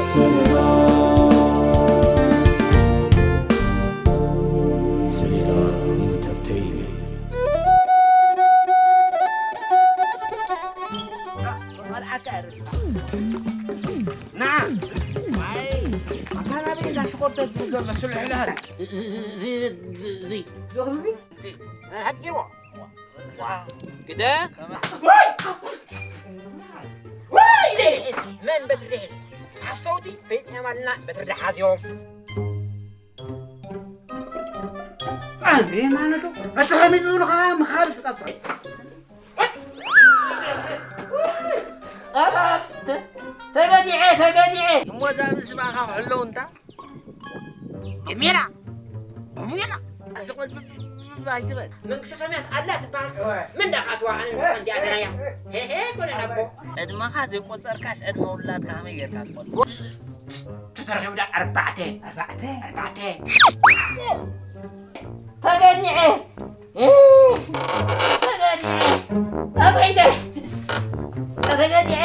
ሰሚራ ኢንተርቴይንመንት። ንዓ ኣካላቢ እዛ ሽኮርተ ዝብል ዘሎ ስልሕልሃል። እዚ፣ እዚ፣ እዚ፣ እዚ። እዚ ኽርዚ? ሓቂዎ። ግደ። ወይ! ወይ! መን በትሪ ሒዝ? ሓሰውቲ ፈይጥናዮም ኣለና፣ በትሪ ደሓዝዮም። ኣንዴ ማነዶ? እቲ ኸሚዝ ዝብሉ ኸዓ ምኻድ ፍቃድ ሰ-፣ ኣባ፣ ተ-፣ ተገዲዐ፣ ተገዲዐ። እሞ እዛ ምስማዕኻ ክሕለው እንታ? ብሜላ፣ ብሜላ። ኣስቆል ብ-፣ ብ-፣ ብ-፣ ኣይትበል። መንግስተ ሰማያት ኣላ ትበሃል። እወ። ምን ዳኻትዋ ኣነ ንስኻ እንዲኣ ተናያ። ሄ፣ ሄ፣ ኮነ ናቦ። ዕድመኻ ዘይቆጸርካስ ዕድመ ውላድካ ከመይ ጌርካ ትቆጽር? ተተረኺቡ ዳ ኣርባዕተ። ኣርባዕተ? ኣርባዕተ። ተገዲዐ። ተገዲዐ። ኣበይ ደ-? ተገዲዐ።